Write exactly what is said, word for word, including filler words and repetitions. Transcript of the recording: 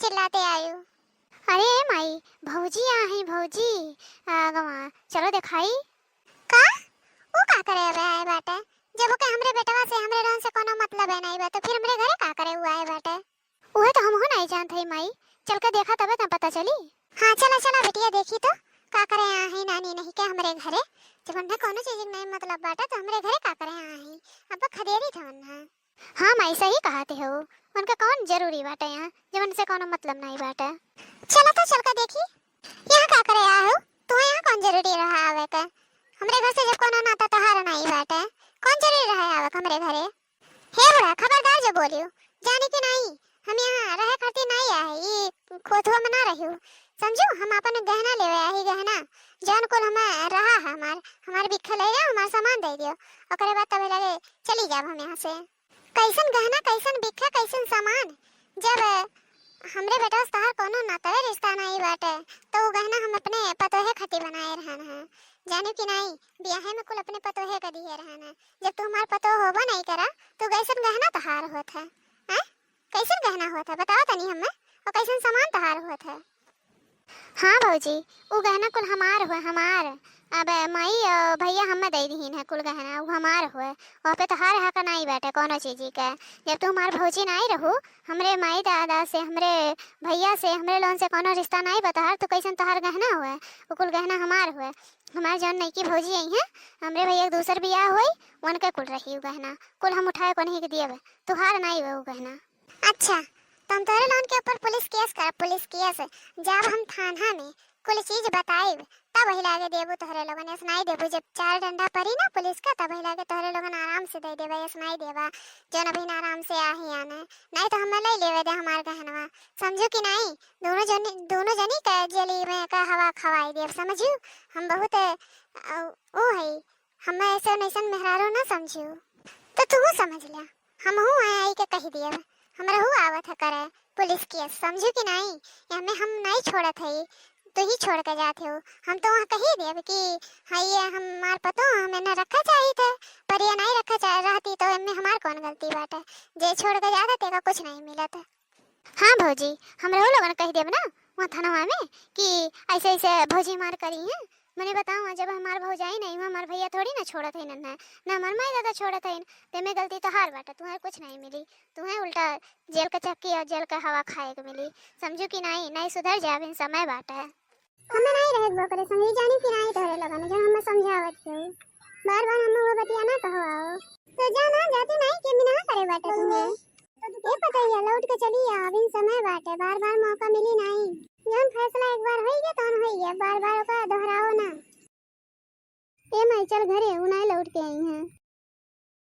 चिल्लाते आयु। अरे ए माई, भौजी आ है, भौजी आ गवा, चलो देखाई। का? ऊ का करे अबे आए बाटे? जब ओके हमरे बेटवा से, हमरे रहन से कोनो मतलब है नहीं बा, तो फिर हमरे घरे का करे ऊ आए बाटे? उहे तो हमहू नहीं जानत हई माई, चल के देखा तबे तो पता चली। हाँ चला चला बिटिया, देखी तो का करे आ है नानी नहीं के हमरे घरे। जब उन्हें कोनो चीज के नहीं मतलब बाटे तो हमरे घरे का करे आ है? अब खदेरी था उन्हें। हाँ माई, सही कहत हो, उनका कौन जरूरी बाटे यहाँ, जब उनसे कोनो मतलब नहीं बाटे। चला तो चल के देखी, यहाँ का करे आए हो? तुम्हें यहाँ कौन जरूरी रहा आवे के? हमरे घर से जब कोनो नाता तोहार नहीं बाटे, कौन जरूरी रहा आवे के हमरे घरे? हे बूढ़ा, खबरदार जो बोलियो, जानी कि नहीं, हम यहाँ रहे खातिर नहीं आए, ई खोथुआ में ना रहियो, समझू? हम अपन गहना लेवे आही, गहना जौन कुल हमें रहा है हमार, हमार बिखा ले जाओ, हमार सामान दे दियो, ओकरे बाद तबे लगे चली जाब हम यहाँ से। कैसन गहना, कैसन बिखा, कैसन सामान? जब हमरे बेटवा से तोहार कोनो नातवे रिश्ता नहीं बाटे, तो उ गहना हम अपने पतोहे खातिर बनाए रहन है, जाने कि नहीं, बियाहे में कुल अपने पतोहे के दिए रहन है। जब तू हमार पतोह होबो नहीं करा, तो कैसन गहना तोहार होत है? हैं? कैसन गहना होत है, बताओ तनी हमें, और कैसन सामान तोहार होत है? हाँ भौजी, उ गहना कुल हमार हुए, हमार। अब माई और भैया हमें दे दीन है कुल गहना, उ हमार हुए। वहाँ पे तोहार हक नाई बाटे कोनो चीज के। जब तू हमार भौजी नाई रहू, हमरे माई दादा से, हमरे भैया से, हमरे लोगन से कोनो रिश्ता नाई बा तोहार, तो कैसन तोहार गहना हुए? उ कुल गहना हमार हुए। हमार जौन नईकी भौजी आई हैं, हमरे भैया के दूसर बियाह होई, उनके कुल रही उ गहना। कुल हम उठाए को नहीं के दिए बा, तोहार नाई बा उ गहना। अच्छा, तो हम तोहरे लोगन के ऊपर पुलिस केस करब, पुलिस केस। जब हम थाना में कुल चीज बताइब, तब वही लागे देबू तोहरे लोगन, ऐसे नहीं देबू। जब चार डंडा पड़ी ना पुलिस का, तब वही लागे तोहरे लोगन आराम से दे देबा, ऐसे नहीं देबा। जौन अभी ना आराम से आही आने, नहीं तो हमें ले लेवे दे हमार गहनवा, समझू कि नहीं? दोनों जनी, दोनों जनी का जेली में का हवा खवाई देब, समझू? हम बहुत, अ, ओ है, हमें ऐसे नैसन मेहरारू ना समझू। तो तू समझ लिया, हमहू आई, आई के कही दियब, हमरहू आवत है करे पुलिस केस, समझू कि नहीं? एमे हम नहीं छोड़त हई, तू ही छोड़ के जात हो। हम तो वहाँ कही देब कि हाँ, ये हमार पतो, हमें न रखा चाहिए थे, पर ये नहीं रखा चाह रहती तो एमे हमार कौन गलती बाटे? जे छोड़ के जात है, तेका कुछ नहीं मिलत है। हाँ भौजी, हमरहू लोगन कही देब ना वहाँ थानवा में कि ऐसे ऐसे भौजी मार करी हैं, मने बताओ, जब हमार भौजाई नहीं, हमार भैया थोड़ी ना छोड़त है नन्ना, ना हमार माई दादा छोड़त है, तेमे गलती तोहार बाटे, तुम्हें कुछ नहीं मिली, तुम्हें उल्टा जेल के चक्की और जेल के हवा खाए के मिली, समझू कि नहीं? नहीं सुधर जाए, अभी समय बाटे। हमें नहीं रहे के बा ओकरे संगे, जानी कि नहीं तोहरे लोगन, जब हमें समझावत हो, बार बार हमें वो बतिया ना कहो आओ, तो जा ना, जाती नहीं के बिना करे बाटे तुम्हें। ए पतैया, लौट के चली आ, अभी समय बाटे, बार बार मौका मिली नहीं। जौन फैसला एक बार होई गया, तौन होई गया, बार बार ओका दोहराओ ना। ए माई, चल घरे, उ नहीं लौट के आई हैं।